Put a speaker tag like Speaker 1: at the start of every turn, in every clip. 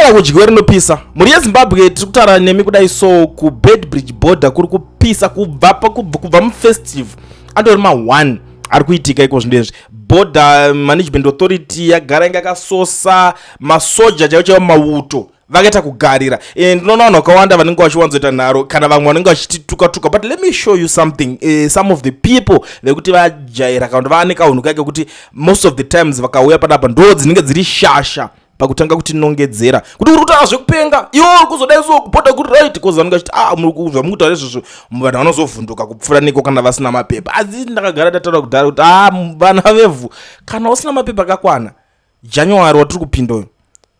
Speaker 1: Bhodha kudyiwe rinopisa. Mhuri yeZimbabwe tiri kutaura nemi kudai so kuBedbridge border kuri kupisa kubva kubva mufestive andori ma1 ari kuitika iko zvino izvi. Border Management Authority yagara inga yakasosa masoja chaiwo chaiwo mauto vakaita kugarira. Ndinoona vanhu vakawanda vanenge vachiwanzoita nharo kana vamwe vanenge vachitituka tuka, but let me show you something. Some of the people vekuti vajaira kana kuti vaane kahunhu kake kuti most of the times vakauya panapa ndo dzinenge dziri shasha pakutanga kutinongedzera kuti uri kutaura zvekupenga iwe uri kuzodai so kupota kuri right, because vanenge vachiti ah, zvamuri kutaura izvozvo vanhu vanozovhunduka kupfuura neko kana vasina mapepa. Asi ndakagara ndataura kudhara kuti ah, vana vevhu, kana usina mapepa akakwana January watiri kupinda uyu,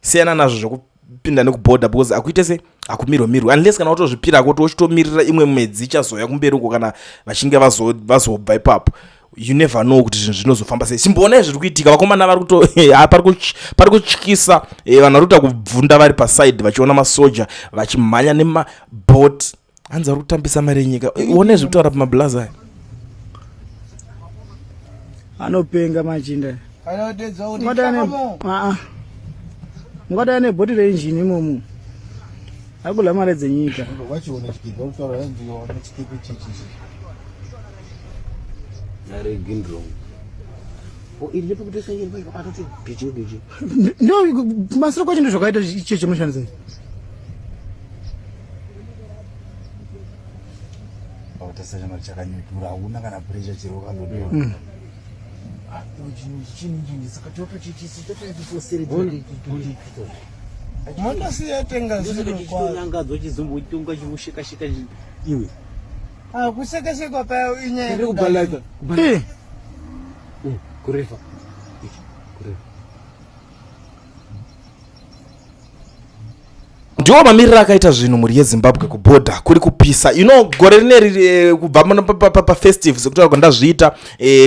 Speaker 1: siyana nazvo zvekupinda nekubhodha, because akuite se akumirwa mirwa unless kana watozvipira kuti uchitomirira imwe mwedzi ichazouya kumberi uko kana vachinge vazobva ipapo. You never know kuti zvinhu zvinozofamba sei. Simboonai zviri kuitika, vakomana vari kuto pari kutyisa. Vanhu vari kuita kubvunda vari paside vachiona masoja vachimhanya nemabot, hanzi vari kutambisa mari yenyika. One zviri kutaura pamablaza aya.
Speaker 2: Anopenga machinda. Ungadai nebhoti reinjini imomo akula mari dzenyika. Ndo masiro kwacho ndozvakaita icho chemushandisa.
Speaker 3: Chakanyutura hauna kana pressure chero wakazodora.
Speaker 2: Mondosiya tenga zviro
Speaker 4: kwanyangadzwa chizombotonga chimushekasheka iwe.
Speaker 2: Ah, kushekashekwa paya inyaya
Speaker 4: yekubalaka kurefa kurefa.
Speaker 1: Ndiwo mamiriro akaita zvinhu, mhuri yeZimbabwe. Kubhodha kuri kupisa. Gore rineri kubva pafestive sekutaura kwandazviita,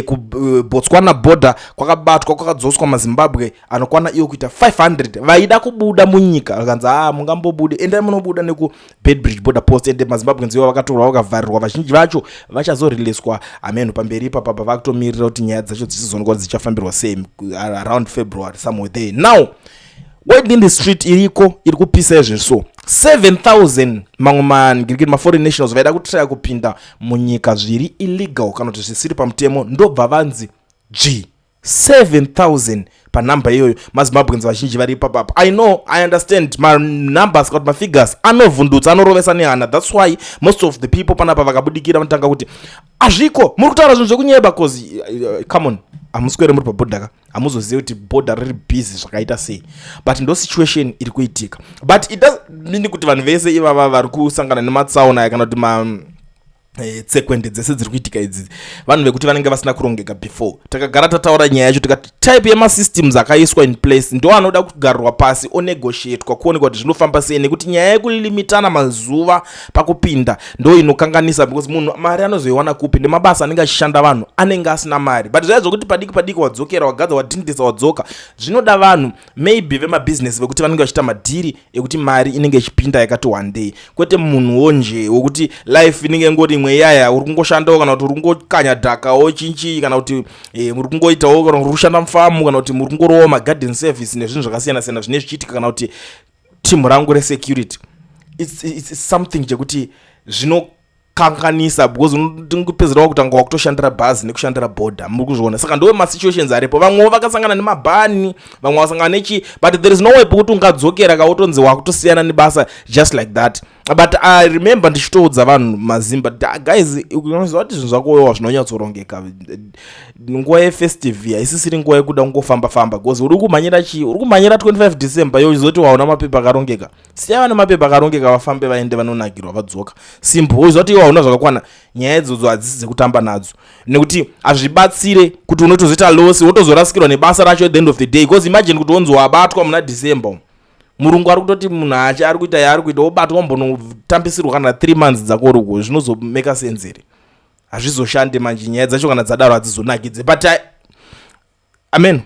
Speaker 1: kuBotswana border kwakabatwa, kwakadzoswa maZimbabwe anokwana iwo kuita 500 vaida kubuda munyika. Vakanzi a mungambobude, endai munobuda nekuBedbridge border post. Ende maZimbabwe nzivo vakatorwa vakavharirwa, vazhinji vacho vachazorileswa amenhu pamberi ipapapa. Vakutomirira kuti nyaya dzacho dzichizoonekwa kuti dzichafambirwa sei around February somewhere there. Now word in the street iriko iri kupisa izvezvi so 7000 mamwe mangirikiri maforeign nationals vaida kutraya kupinda munyika zviri illegal kana kuti zvisiri pamutemo, ndobva vanzi g 7000 panhamba iyoyo. MaZimbabweans vazhinji vari ipapapa. I know, I understand, manumbers kana kuti mafigures anovhundutsa, anorovesa nehana. That's why most of the people panapa vakabudikira vanotanga kuti hazviko, muri kutaura zvinhu zvekunyeba, cause come on, hamuswere muri pabhodha ka, hamuzozivi kuti bhodha riri busy zvakaita sei. But ndo situation iri kuitika, but it does mean kuti vanhu vese ivava vari kusangana nematsaona aya kana kuti ma tsekwende dzese dziri kuitika idzi, vanhu vekuti vanenge vasina kurongeka before. Takagara tataura nyaya yacho tikati type yemasystems akaiswa in place ndo anoda kugarirwa pasi, onegotiatwa, kuonekwa kuti zvinofamba sei, nekuti nyaya yekulimitana mazuva pakupinda ndo inokanganisa, because munhu mari anozoiwana kupi nemabasa anenge achishanda, vanhu anenge asina mari. But zvaya zvokuti padiki padiki wadzokera, wagadza, wadhindisa, wadzoka, zvinoda vanhu maybe vemabhizinesi vekuti vanenge vachiita madhiri ekuti mari inenge ichipinda yakati one day, kwete munhuwo nje wekuti life inenge ingori imwe iyaya, uri kungoshandawo kana kuti uri kungokanya dhakawo chinchi kana kuti muri kungoitawo kana uri kushanda mufamu kana kuti muri kungorowawo magarden service nezvinhu zvakasiyana siyana zvinenge zvichiitika, kana kuti timu rangu resecurity. It's something chekuti zvinokanganisa, because unopedzera wakutanga wakutoshandira bhazi nekushandira bhodha, muri kuzviona. Saka ndo masituations aripo. Vamwewo vakasangana nemabhani, vamwe vasangana nechi, but there is no way pekuti ungadzokera kautonzi wakutosiyana nebasa just like that. But I remember ndichitoudza vanhu mazimba, guys, unoziva kuti zvinhu zvakoyowa zvinonyatsorongeka. Nguva yefestive haisisiri nguva yekuda kungofamba famba, because uri kumhanyira chii? Uri kumhanyira 25 December yo uzoti waona mapepa akarongeka. Siya vane mapepa akarongeka vafambe, vaende vanonakirwa, vadzoka. Simple. Uziva kuti iwe hauna zvakakwana, nyaya idzodzo hadzisi dzekutamba nadzo, nekuti hazvibatsire kuti unotozoita loss, wotozorasikirwa nebasa racho at the end of the day. Because imagine kuti wonzi wabatwa muna December, murungu ari kutoti munhu achi ari kuita yaari kuita, wobatwa, wombonotambisirwa kana 3 months dzako uruko, zvinozomeka sense here? Hazvizoshande manje. Nyaya dzacho kana dzadaro hadzizonakidze, but amen.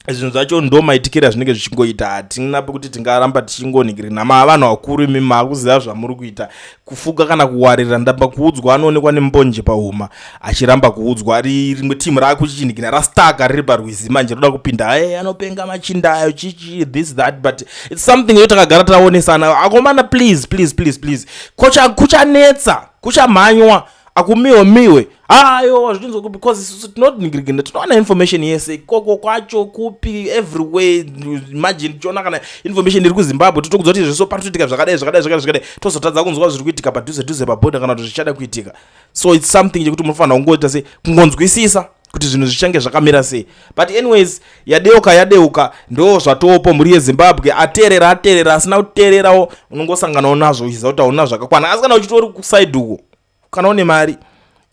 Speaker 1: Zvinhu zvacho ndo maitikiro azvinenge zvichingoita. Hatina pekuti tingaramba tichingonhingirina. Maa vanhu vakuru imi, maakuziva zvamuri kuita. Kufuka kana kuwarira, ndamba kuudzwa anoonekwa nembonje pahuma achiramba kuudzwa. Rimwe timu raakuchichinhikira rastaka riri parwizi manje roda kupinda. Hey, anopenga machinda ayo, chichi, this, that, but it's something yo takagara taonesana. Akomana, please, please, please, please, kocha kuchanetsa, kuchamhanywa, akumiwe miwe ayo zvinzwa, because isusu tinoningirigina, tinowana information yese ikoko kwacho kupi, everywhere. Imagine tichiona kana information iri kuZimbabwe, totokudza kuti zviso pari kuitika zvakadai, zvakadai, zvakadai, zvakadai, tozotadza kunzwa zviri kuitika padhuze dhuze pabhodha kana kuti zvichada kuitika. So it's something chekuti munofanira kungoita sei, kungonzwisisa kuti zvinhu zvichange zvakamira sei. But anyways, yadeuka yadeuka, ndo zvatopo mhuri yeZimbabwe. Ateerera ateerera, asina kuteererawo unongosanganawo nazvo uchiziva kuti hauna zvakakwana. Asi kana uchitori kuside uko, kana une mari,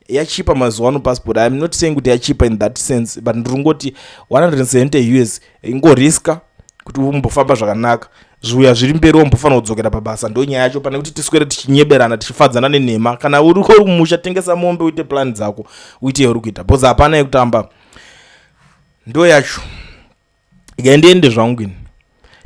Speaker 1: yachipa mazuva ano passport. I'm not saying kuti yachipa in that sense, but ndiri kungoti 170 US ingoriska kuti umbofamba zvakanaka. Zviuya zviri mberi, wombofanira kudzokera pabasa. Ndo nyaya yacho, pane kuti tiswere tichinyeberana, tichifadzana nenhema. Kana uri kuri kumusha, tengesa mombe, uite plan dzako, uite yauri kuita, because hapana yekutamba. Ndo yacho. Ikandiende zvangu ini,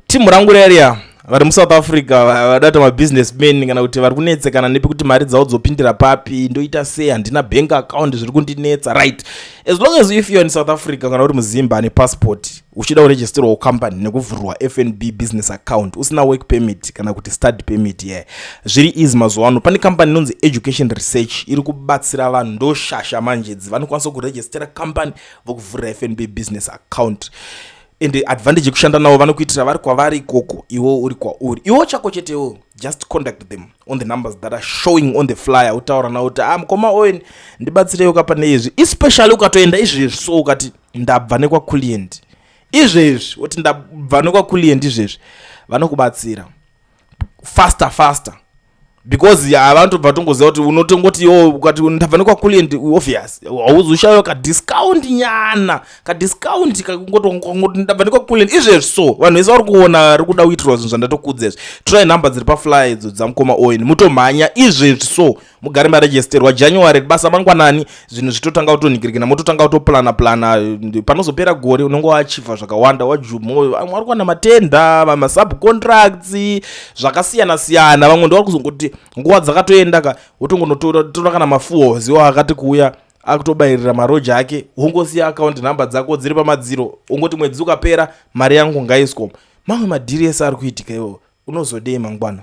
Speaker 1: timu rangu rariya vari muSouth Africa, vadata mabusinessmen kana kuti vari kunetsekana nepekuti mari dzavo dzopindira papi, ndoita sei, handina bank account, zviri kundinetsa. Right, as long as if you are in South Africa kana uri muZimba ane passport, uchida kuregisterwawo company nekuvhurwa FNB business account, usina work permit kana kuti study permit, ye yeah, zviri easy. Mazuva ano pane company inonzi Education Research iri kubatsira vanhu. Ndoshasha manjedzi, vanokwanisa kuregistera company, vokuvhurira FNB business account. And advantage yekushanda navo, vanokuitira vari kwavari ikoko, iwo uri kwauri iwo chako chetewo. Just contact them on the numbers that are showing on the flyer, utaura navo kuti, "Ah, mukoma Owen, ndibatsireiwo kapane izvi." Especially ukatoenda izvezvi, so ukati ndabva nekwaClient izvezvi, uti ndabva nekwaClient izvezvi, vanokubatsira faster faster, because havanotobva tongoziva kuti unotongoti yo ukati ndabva nekwaClient, obvious hauzoshayiwa kadiscount nyana, kadiscount kakungoti ndabva nekwaClient izvezvi. So vanhu vese vari kuona ri kuda kuitirwa zvinhu zvandatokudza izvi, torai nhamba dziri paflyer idzo dzamukoma Owen, mutomhanya izvezvi, so mugare maregisterwa. January basa mangwanani, zvinhu zvitotanga kutonhingirikina, mototanga kutoplana plana. Panozopera gore unenge waachivha zvakawanda, wajumo, vamwe vari kuwana matenda, masubcontracts zvakasiyana siyana. Vamwe ndo vari kuzongoti nguva dzakatoenda ka, wotongonotora kana mafuos iwo akati kuuya akutobayirira maroja ake, wongosiya account number dzako dziri pamadziro, ungoti mwedzi ukapera mari yangu ngaiswa. Mamwe madhiri ese ari kuitika iwo, unozodei mangwana?